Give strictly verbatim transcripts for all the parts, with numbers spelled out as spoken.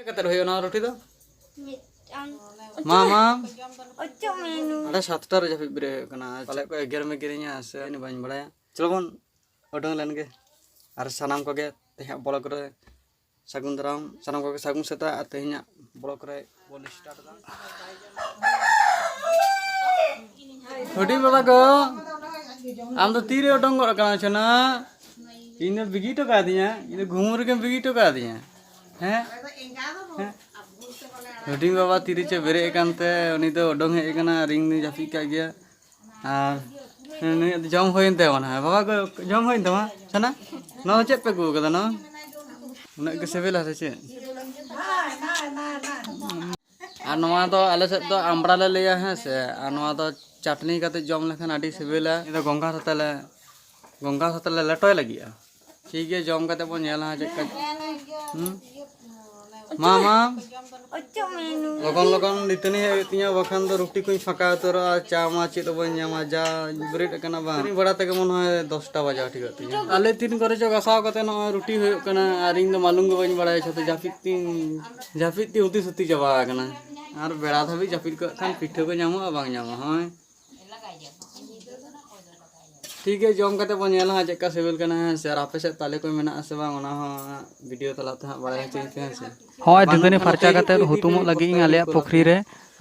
ᱠᱟᱛᱮᱫ ᱦᱩᱭᱩᱜᱼᱟ ᱱᱚᱣᱟ ᱨᱩᱴᱤ ᱫᱚ? ᱢᱤᱫᱴᱟᱝ ᱢᱟ, ᱢᱟ᱾ ᱚᱪᱚᱜ ᱢᱮ ᱱᱩᱭ᱾ ᱟᱞᱮ ᱥᱟᱛᱴᱟ ᱨᱮ ᱡᱟᱹᱯᱤᱫ ᱵᱮᱨᱮᱫ ᱦᱩᱭᱩᱜ ᱠᱟᱱᱟ᱾ ᱯᱟᱞᱮ ᱠᱚ ᱮᱜᱮᱨ ᱢᱮᱜᱮᱨᱤᱧᱟ ᱥᱮ ᱤᱧ ᱵᱟᱹᱧ ᱵᱟᱲᱟᱭᱟ᱾ ᱪᱚᱞᱚ ᱵᱚᱱ ᱩᱰᱩᱝ ᱞᱮᱱ ᱜᱮ᱾ ᱟᱨ ᱥᱟᱱᱟᱢ ᱠᱚᱜᱮ ᱛᱮᱦᱮᱧᱟᱜ ᱵᱞᱚᱜ ᱨᱮ ᱥᱟᱹᱜᱩᱱ ᱫᱟᱨᱟᱢ᱾ ᱥᱟᱱᱟᱢ ᱠᱚᱜᱮ ᱥᱟᱹᱜᱩᱱ ᱥᱮᱛᱟᱜ᱾ ᱟᱨ ᱛᱮᱦᱮᱧᱟᱜ ᱵᱞᱚᱜ ᱨᱮ ᱵᱚᱱ ᱥᱴᱟᱨᱴ ᱮᱫᱟ᱾ ᱦᱩᱰᱤᱧ ᱵᱟᱵᱟ ᱠᱚ, ᱟᱢ ᱫᱚ ᱛᱤᱨᱮ ᱩᱰᱩᱝ ᱜᱚᱫ ᱟᱠᱟᱱᱟ ᱪᱚ ᱱᱟ? ᱤᱧ ᱫᱚ ᱵᱤᱜᱤ ᱦᱚᱴᱚ ᱠᱟᱫᱤᱧᱟ, ᱤᱧ ᱫᱚ ᱜᱷᱩᱢᱩᱨ ᱨᱮᱜᱮᱢ ᱵᱤᱜᱤ ᱦᱚᱴᱚ ᱠᱟᱫᱤᱧᱟ᱾ ᱦᱮᱸ? ᱦᱮᱸ? ᱦᱩᱰᱤᱧ ᱵᱟᱵᱟ ᱛᱤᱨᱮ ᱪᱚ ᱵᱮᱨᱮᱫ ᱟᱠᱟᱱ ᱛᱮ ᱩᱱᱤ ᱫᱚ ᱩᱰᱩᱝ ᱦᱮᱡ ᱟᱠᱟᱱᱟ ᱟᱨ ᱤᱧ ᱫᱚᱧ ᱡᱟᱹᱯᱤᱫ ᱠᱟᱜ ᱜᱮᱭᱟ᱾ ᱟᱨ ᱱᱩᱭᱟᱜ ᱫᱚ ᱡᱚᱢ ᱦᱩᱭᱮᱱ ᱛᱟᱭᱟ ᱢᱚᱱᱮ ᱦᱚᱭ᱾ ᱵᱟᱵᱟ ᱠᱚ, ᱡᱚᱢ ᱦᱩᱭᱮᱱ ᱛᱟᱢᱟ ᱥᱟᱱᱟ? ᱱᱚᱣᱟ ᱫᱚ ᱪᱮᱫ ᱯᱮ ᱟᱹᱜᱩ ᱟᱠᱟᱫᱟ ᱱᱚᱣᱟ? ᱩᱱᱟᱹᱜ ᱜᱮ ᱥᱤᱵᱤᱞᱟ ᱥᱮ ᱪᱮᱫ? ᱟᱨ ᱱᱚᱣᱟ ᱫᱚ ᱟᱞᱮ ᱥᱮᱫ ᱫᱚ ᱟᱢᱵᱽᱲᱟ ᱞᱮ ᱞᱟᱹᱭᱟ, ᱦᱮᱸ ᱥᱮ᱾ ᱟᱨ ᱱᱚᱣᱟ ᱫᱚ ᱪᱟᱴᱱᱤ ᱠᱟᱛᱮ ᱡᱚᱢ ᱞᱮᱠᱷᱟᱱ ᱟᱹᱰᱤ ᱥᱤᱵᱤᱞᱟ᱾ ᱱᱤᱭᱟᱹ ᱫᱚ ᱜᱚᱸᱜᱷᱟ ᱥᱟᱛᱮ ᱞᱮ, ᱜᱚᱸᱜᱷᱟ ᱥᱟᱛᱮ ᱞᱮ ᱞᱮᱴᱚᱭ ᱞᱟᱹᱜᱤᱫᱼᱟ᱾ ᱴᱷᱤᱠ ᱜᱮᱭᱟ, ᱡᱚᱢ ᱠᱟᱛᱮ ᱵᱚᱱ ᱧᱮᱞᱟ ᱦᱟᱸᱜ ᱪᱮᱫ ᱞᱮᱠᱟ᱾ ᱦᱩᱸ? ᱢᱟ, ᱢᱟ᱾ ᱚᱪᱚᱜ ᱢᱮ ᱱᱩᱭ᱾ ᱞᱚᱜᱚᱱ ᱞᱚᱜᱚᱱ ᱫᱟᱹᱛᱟᱹᱱᱤ ᱦᱩᱭᱩᱜ ᱛᱤᱧᱟᱹ, ᱵᱟᱠᱷᱟᱱ ᱫᱚ ᱨᱩᱴᱤ ᱠᱚᱧ ᱯᱷᱟᱸᱠᱟ ᱩᱛᱟᱹᱨᱚᱜᱼᱟ, ᱪᱟ ᱢᱟ ᱪᱮᱫ ᱦᱚᱸ ᱵᱟᱹᱧ ᱧᱟᱢᱟ᱾ ᱡᱟ ᱵᱮᱨᱮᱫ ᱟᱠᱟᱱᱟ ᱵᱟᱝ, ᱫᱟᱹᱛᱟᱹᱱᱤ ᱵᱟᱲᱟ ᱛᱮᱜᱮ ᱢᱚᱱᱮ ᱦᱚᱭ ᱫᱚᱥᱴᱟ ᱵᱟᱡᱟᱣ ᱴᱷᱤᱠᱚᱜ ᱛᱤᱧᱟᱹ᱾ ᱟᱞᱮ ᱛᱤᱱ ᱠᱚᱨᱮ ᱪᱚ ᱜᱟᱥᱟᱣ ᱠᱟᱛᱮ ᱱᱚᱜᱼᱚᱭ ᱨᱩᱴᱤ ᱦᱩᱭᱩᱜ ᱠᱟᱱᱟ, ᱟᱨ ᱤᱧ ᱫᱚ ᱢᱟᱞᱩᱢ ᱜᱮ ᱵᱟᱹᱧ ᱵᱟᱲᱟᱭᱟ, ᱡᱷᱚᱛᱚ ᱡᱟᱹᱯᱤᱫ ᱛᱤᱧ, ᱡᱟᱹᱯᱤᱫ ᱛᱤᱧ ᱩᱛᱤ ᱥᱩᱛᱤ ᱪᱟᱵᱟ ᱟᱠᱟᱱᱟ᱾ ᱟᱨ ᱵᱮᱲᱟ ᱫᱷᱟᱹᱵᱤᱡ ᱡᱟᱹᱯᱤᱫ ᱠᱚᱜ ᱠᱷᱟᱱ ᱯᱤᱴᱷᱟᱹ ᱠᱚ ᱧᱟᱢᱚᱜᱼᱟ ᱵᱟᱝ ᱧᱟᱢᱚᱜᱼᱟ, ᱦᱳᱭ᱾ ᱴᱷᱤᱠ ᱜᱮᱭᱟ, ᱡᱚᱢ ᱠᱟᱛᱮ ᱵᱚᱱ ᱧᱮᱞᱟ ᱦᱟᱸᱜ ᱪᱮᱫᱠᱟ ᱥᱤᱵᱤᱞ ᱠᱟᱱᱟ, ᱦᱮᱸ ᱥᱮ᱾ ᱟᱨ ᱟᱯᱮ ᱥᱮᱫ ᱛᱟᱞᱮ ᱠᱚ ᱢᱮᱱᱟᱜᱼᱟ ᱥᱮ ᱵᱟᱝ, ᱚᱱᱟ ᱦᱚᱸ ᱦᱟᱸᱜ ᱵᱷᱤᱰᱤᱭᱳ ᱛᱟᱞᱟᱛᱮ ᱦᱟᱸᱜ ᱵᱟᱲᱟᱭ ᱦᱚᱪᱚᱧ ᱯᱮ, ᱦᱮᱸ ᱥᱮ᱾ ᱦᱚᱸᱜᱼᱚᱭ ᱢᱟ ᱫᱟᱹᱛᱟᱹᱱᱤ ᱱᱚᱝᱠᱟ ᱯᱷᱟᱨᱪᱟ ᱱᱟᱯᱟᱭ ᱠᱟᱛᱮ ᱜᱮ ᱦᱩᱛᱩᱢᱚᱜ ᱞᱟᱹᱜᱤᱫ ᱤᱧ ᱟᱞᱮᱭᱟᱜ ᱯᱩᱠᱷᱨᱤ ᱨᱮ᱾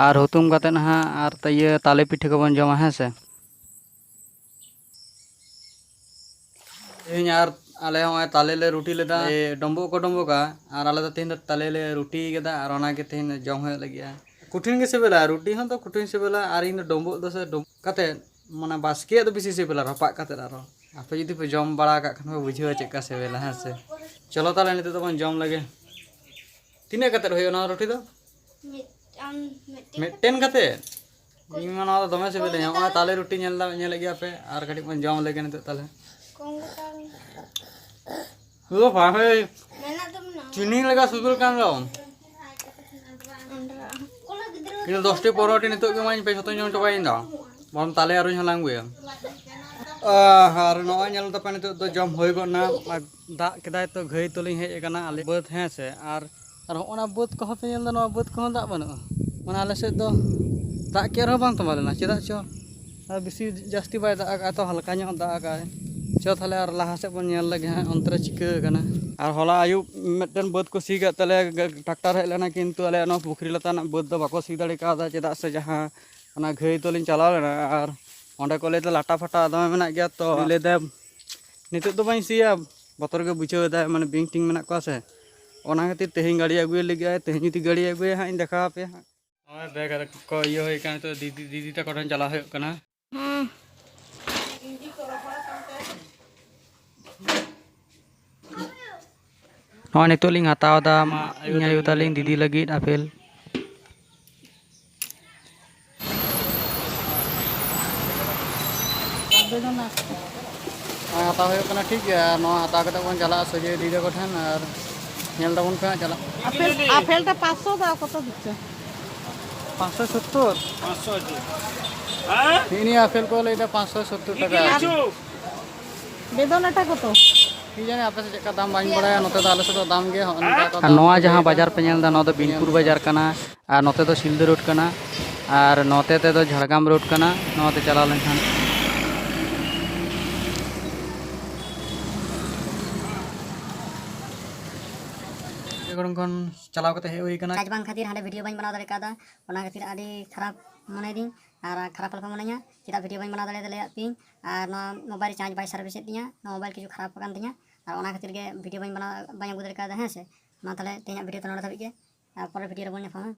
ᱟᱨ ᱦᱩᱛᱩᱢ ᱠᱟᱛᱮ ᱦᱟᱸᱜ ᱟᱨ ᱛᱮ ᱤᱭᱟᱹ ᱛᱟᱞᱮ ᱯᱤᱴᱷᱟᱹ ᱠᱚᱵᱚᱱ ᱡᱚᱢᱟ, ᱦᱮᱸ ᱥᱮ᱾ ᱛᱮᱦᱮᱧ ᱟᱨ ᱟᱞᱮ ᱦᱚᱸᱜᱼᱚᱭ ᱛᱟᱞᱮ ᱞᱮ ᱨᱩᱴᱤ ᱞᱮᱫᱟ᱾ ᱮ, ᱰᱳᱢᱵᱳᱜ ᱠᱚ ᱰᱳᱢᱵᱳᱜᱟ, ᱟᱨ ᱟᱞᱮ ᱫᱚ ᱛᱮᱦᱮᱧ ᱫᱚ ᱛᱟᱞᱮ ᱞᱮ ᱨᱩᱴᱤ ᱠᱟᱫᱟ, ᱟᱨ ᱚᱱᱟ ᱜᱮ ᱛᱮᱦᱮᱧ ᱫᱚ ᱡᱚᱢ ᱦᱩᱭᱩᱜ ᱞᱟᱹᱜᱤᱫᱼᱟ᱾ ᱠᱚᱴᱷᱤᱱ ᱜᱮ ᱥᱤᱵᱤᱞᱟ, ᱨᱩᱴᱤ ᱦᱚᱸ ᱫᱚ ᱠᱚᱴᱷᱤᱱ ᱥᱤᱵᱤᱞᱟ, ᱟᱨ ᱤᱧ ᱫᱚ ᱰᱳᱢᱵᱳᱜ ᱫᱚ ᱥᱮ ᱰᱳᱢᱵᱳᱜ ᱠᱟᱛᱮ, ᱢᱟᱱᱮ, ᱵᱟᱥᱠᱮᱭᱟᱜ ᱫᱚ ᱵᱮᱥᱤ ᱥᱤᱵᱤᱞᱟ ᱨᱟᱯᱟᱜ ᱠᱟᱛᱮ᱾ ᱟᱨᱦᱚᱸ ᱟᱯᱮ ᱡᱩᱫᱤ ᱯᱮ ᱡᱚᱢ ᱵᱟᱲᱟ ᱟᱠᱟᱫ ᱠᱷᱟᱱ ᱯᱮ ᱵᱩᱡᱷᱟᱹᱣᱟ ᱪᱮᱫᱠᱟ ᱥᱤᱵᱤᱞᱟ, ᱦᱮᱸ ᱥᱮ᱾ ᱪᱚᱞᱚ ᱛᱟᱦᱞᱮ ᱱᱤᱛᱚᱜ ᱫᱚᱵᱚᱱ ᱡᱚᱢ ᱞᱮᱜᱮ᱾ ᱛᱤᱱᱟᱹᱜ ᱠᱟᱛᱮ ᱦᱩᱭᱩᱜᱼᱟ ᱱᱚᱣᱟ ᱨᱩᱴᱤ ᱫᱚ? ᱢᱤᱫᱴᱟᱝ, ᱢᱤᱫᱴᱮᱱ ᱢᱤᱫᱴᱮᱱ ᱠᱟᱛᱮ? ᱤᱧ ᱢᱟ ᱱᱚᱣᱟ ᱫᱚ ᱫᱚᱢᱮ ᱥᱤᱵᱤᱞᱤᱧᱟ᱾ ᱱᱚᱜᱼᱚᱭ ᱛᱟᱞᱮ ᱨᱩᱴᱤ ᱧᱮᱞ ᱫᱟ, ᱧᱮᱞᱮᱫ ᱜᱮᱭᱟ ᱯᱮ, ᱟᱨ ᱠᱟᱹᱴᱤᱡ ᱵᱚᱱ ᱡᱚᱢ ᱞᱮᱜᱮ ᱱᱤᱛᱚᱜ ᱛᱟᱦᱞᱮ᱾ ᱠᱚᱢ ᱜᱚᱴᱟᱝ᱾ ᱳ ᱵᱟᱵᱟᱨᱮ, ᱢᱮᱱᱟᱜ ᱫᱚ ᱢᱮᱱᱟᱜᱼᱟ᱾ ᱪᱤᱱᱤ ᱞᱮᱠᱟ ᱥᱤᱵᱤᱞ ᱠᱟᱱ ᱫᱚ᱾ ᱤᱧ ᱫᱚ ᱫᱚᱥᱴᱤ ᱯᱚᱱᱨᱚᱴᱤ ᱱᱤᱛᱚᱜ ᱜᱮ ᱮᱢᱟᱹᱧ ᱯᱮ, ᱡᱷᱚᱛᱚᱧ ᱡᱚᱢ ᱪᱟᱵᱟᱭᱟ ᱤᱧ ᱫᱚ᱾ ᱵᱚᱨᱚᱝ ᱛᱟᱞᱮ ᱟᱨᱚᱧ ᱦᱟᱞᱟᱝ ᱟᱹᱜᱩᱭᱟ᱾ ᱟᱦ, ᱟᱨ ᱱᱚᱜᱼᱚᱭ ᱧᱮᱞ ᱛᱟᱯᱮ, ᱱᱤᱛᱚᱜ ᱫᱚ ᱡᱚᱢ ᱦᱩᱭ ᱜᱚᱫ ᱱᱟ᱾ ᱟᱨ ᱫᱟᱜ ᱠᱮᱫᱟᱭ ᱛᱚ, ᱜᱷᱟᱹᱭ ᱛᱚᱞᱤᱧ ᱦᱮᱡ ᱟᱠᱟᱱᱟ ᱟᱞᱮ ᱵᱟᱹᱫᱽ, ᱦᱮᱸ ᱥᱮ᱾ ᱟᱨ ᱟᱨ ᱦᱚᱸᱜᱼᱚ ᱱᱟ ᱵᱟᱹᱫᱽ ᱠᱚᱦᱚᱸ ᱯᱮ ᱧᱮᱞ ᱮᱫᱟ, ᱱᱚᱣᱟ ᱵᱟᱹᱫᱽ ᱠᱚᱦᱚᱸ ᱫᱟᱜ ᱵᱟᱹᱱᱩᱜᱼᱟ᱾ ᱢᱟᱱᱮ ᱟᱞᱮ ᱥᱮᱫ ᱫᱚ ᱫᱟᱜ ᱠᱮᱫ ᱨᱮᱦᱚᱸ ᱵᱟᱝ ᱛᱚᱸᱵᱟ ᱞᱮᱱᱟ᱾ ᱪᱮᱫᱟᱜ ᱪᱚ ᱟᱨ ᱵᱮᱥᱤ ᱡᱟᱹᱥᱛᱤ ᱵᱟᱭ ᱫᱟᱜ ᱟᱠᱟᱫᱼᱟ, ᱛᱚ ᱦᱟᱞᱠᱟ ᱧᱚᱜ ᱫᱟᱜ ᱟᱠᱟᱫᱼᱟᱭ᱾ ᱪᱚ ᱛᱟᱦᱞᱮ ᱟᱨ ᱞᱟᱦᱟ ᱥᱮᱫ ᱵᱚᱱ ᱧᱮᱞ ᱞᱮᱜᱮ ᱦᱟᱸᱜ, ᱚᱱᱛᱮ ᱨᱮ ᱪᱤᱠᱟᱹ ᱟᱠᱟᱱᱟ᱾ ᱟᱨ ᱦᱚᱞᱟ ᱟᱹᱭᱩᱵ ᱢᱤᱫᱴᱮᱱ ᱵᱟᱹᱫᱽ ᱠᱚ ᱥᱤ ᱠᱟᱜ ᱛᱟᱞᱮᱭᱟ, ᱜᱟ-, ᱴᱨᱟᱠᱴᱟᱨ ᱦᱮᱡ ᱞᱮᱱᱟ, ᱠᱤᱱᱛᱩ ᱟᱞᱮᱭᱟᱜ ᱱᱚᱣᱟ ᱯᱩᱠᱷᱨᱤ ᱞᱟᱛᱟᱨ ᱨᱮᱱᱟᱜ ᱵᱟᱹᱫᱽ ᱫᱚ ᱵᱟᱠᱚ ᱥᱤ ᱫᱟᱲᱮ ᱠᱟᱣᱫᱟ᱾ ᱪᱮᱫᱟᱜ ᱥᱮ ᱡᱟᱦᱟᱸ ᱚᱱᱟ ᱜᱷᱟᱹᱭ ᱛᱚᱞᱤᱧ ᱪᱟᱞᱟᱣ ᱞᱮᱱᱟ, ᱟᱨ ᱚᱸᱰᱮ ᱠᱚ ᱞᱟᱹᱭᱫᱟ ᱞᱟᱴᱟ ᱯᱷᱟᱴᱟ ᱫᱚᱢᱮ ᱢᱮᱱᱟᱜ ᱜᱮᱭᱟ, ᱛᱚ ᱞᱟᱹᱭᱫᱟ ᱱᱤᱛᱚᱜ ᱫᱚ ᱵᱟᱹᱧ ᱥᱤᱭᱟ, ᱵᱚᱛᱚᱨ ᱜᱮ ᱵᱩᱡᱷᱟᱹᱣ ᱮᱫᱟᱭ, ᱢᱟᱱᱮ ᱵᱤᱧ ᱴᱤᱧ ᱢᱮᱱᱟᱜ ᱠᱚᱣᱟ ᱥᱮ, ᱚᱱᱟ ᱠᱷᱟᱹᱛᱤᱨ ᱛᱮᱦᱮᱧ ᱜᱟᱹᱲᱤ ᱟᱹᱜᱩᱭ ᱞᱟᱹᱜᱤᱫ᱾ ᱛᱮᱦᱮᱧ ᱡᱩᱫᱤ ᱜᱟᱹᱲᱤ ᱟᱹᱜᱩᱭᱟ ᱦᱟᱸᱜ, ᱤᱧ ᱫᱮᱠᱷᱟᱣ ᱟᱯᱮᱭᱟ ᱦᱟᱸᱜ᱾ ᱱᱚᱜᱼᱚᱭ ᱵᱮᱜᱽ ᱠᱚ ᱤᱭᱟᱹ ᱦᱩᱭ ᱠᱟᱱᱟ, ᱱᱤᱛᱚᱜ ᱫᱤᱫᱤ, ᱫᱤᱫᱤ ᱛᱟᱠᱚ ᱴᱷᱮᱱ ᱪᱟᱞᱟᱣ ᱦᱩᱭᱩᱜ ᱠᱟᱱᱟ᱾ ᱦᱩᱸ᱾ ᱱᱚᱜᱼᱚᱭ ᱱᱤᱛᱚᱜ ᱞᱤᱧ ᱦᱟᱛᱟᱣ ᱮᱫᱟ ᱤᱧ ᱟᱭᱳ ᱛᱟᱹᱞᱤᱧ ᱫᱤᱫᱤ ᱞᱟᱹᱜᱤᱫ ᱟᱯᱮᱞ᱾ ᱱᱚᱜᱼᱚᱭ ᱦᱟᱛᱟᱣ ᱦᱩᱭᱩᱜ ᱠᱟᱱᱟ, ᱴᱷᱤᱠ ᱜᱮᱭᱟ᱾ ᱟᱨ ᱱᱚᱣᱟ ᱦᱟᱛᱟᱣ ᱠᱟᱛᱮ ᱵᱚᱱ ᱪᱟᱞᱟᱜᱼᱟ ᱥᱚᱡᱷᱮ ᱫᱤᱫᱤ ᱛᱟᱠᱚ ᱴᱷᱮᱱ, ᱟᱨ ᱧᱮᱞ ᱛᱟᱵᱚᱱ ᱯᱮ ᱦᱟᱸᱜ ᱪᱟᱞᱟᱜ᱾ আপেল, আপেলটা পাঁচশো দাও, কত দিচ্ছ? পাঁচশো সত্তর। পাঁচশো আছে। হ্যাঁ? এই নিয়ে আপেল কো লেদা পাঁচশো সত্তর টাকা। কি কিনছো? বেদনাটা কত? কি জানি আপনার কাছে দাম বাড়ি বাড়ায়, নতে তো আলাদা দাম গিয়ে অনেক আর নওয়া জাহাঁ বাজার ᱯᱮ ᱧᱮᱞ ᱮᱫᱟ, ᱱᱚᱣᱟ ᱫᱚ ᱵᱤᱱᱯᱩᱨ ᱵᱟᱡᱟᱨ ᱠᱟᱱᱟ, ᱟᱨ ᱱᱚᱛᱮ ᱫᱚ ᱥᱤᱞᱫᱟᱹ ᱨᱳᱰ ᱠᱟᱱᱟ, ᱟᱨ ᱱᱚᱛᱮ ᱛᱮᱫᱚ ᱡᱷᱟᱲᱜᱨᱟᱢ ᱨᱳᱰ ᱠᱟᱱᱟ, ᱱᱚᱣᱟ ᱛᱮ ᱪᱟᱞᱟᱣ ᱞᱮᱱᱠᱷᱟᱱ᱾ ᱡᱷᱟᱲᱜᱨᱟᱢ ᱠᱷᱚᱱ ᱪᱟᱞᱟᱣ ᱠᱟᱛᱮ ᱦᱮᱡ ᱦᱩᱭ ᱠᱟᱱᱟ᱾ ᱪᱟᱨᱡᱽ ᱵᱟᱝ ᱠᱷᱟᱹᱛᱤᱨ ᱦᱟᱸᱰᱮ ᱵᱷᱤᱰᱤᱭᱳ ᱵᱟᱹᱧ ᱵᱮᱱᱟᱣ ᱫᱟᱲᱮ ᱠᱟᱣᱫᱟ, ᱚᱱᱟ ᱠᱷᱟᱹᱛᱤᱨ ᱟᱹᱰᱤ ᱠᱷᱟᱨᱟᱯ ᱢᱚᱱᱮᱭᱮᱫᱤᱧ ᱟᱨ ᱠᱷᱟᱨᱟᱯ ᱟᱞᱚᱯᱮ ᱢᱚᱱᱮᱧᱟ᱾ ᱪᱮᱫᱟᱜ ᱵᱷᱤᱰᱤᱭᱳ ᱵᱟᱹᱧ ᱵᱮᱱᱟᱣ ᱫᱟᱲᱮᱭᱟᱫᱟ ᱞᱟᱹᱭᱟᱫ ᱯᱮᱭᱟᱹᱧ, ᱟᱨ ᱱᱚᱣᱟ ᱢᱳᱵᱟᱭᱤᱞ ᱨᱮ ᱪᱟᱨᱡᱽ ᱵᱟᱭ ᱥᱟᱨᱵᱷᱤᱥᱮᱫ ᱛᱤᱧᱟ, ᱱᱚᱣᱟ ᱢᱳᱵᱟᱭᱤᱞ ᱠᱤᱪᱷᱩ ᱠᱷᱟᱨᱟᱯ ᱟᱠᱟᱱ ᱛᱤᱧᱟ, ᱟᱨ ᱚᱱᱟ ᱠᱷᱟᱹᱛᱤᱨ ᱜᱮ ᱵᱷᱤᱰᱤᱭᱳ ᱵᱟᱹᱧ ᱵᱮᱱᱟᱣ, ᱵᱟᱹᱧ ᱟᱹᱜᱩ ᱫᱟᱲᱮ ᱠᱟᱣᱫᱟ᱾ ᱦᱮᱸ ᱥᱮ, ᱢᱟ ᱛᱟᱦᱞᱮ ᱛᱮᱦᱮᱧᱟᱜ ᱵᱷᱤᱰᱤᱭᱳ ᱫᱚ ᱱᱚᱰᱮ ᱫᱷᱟᱹᱵᱤᱡ ᱜᱮ, ᱟᱨ ᱯᱚᱨᱮᱨ ᱵᱷᱤᱰᱤᱭᱳ ᱨᱮᱵᱚᱱ ᱧᱟᱯᱟᱢᱟ᱾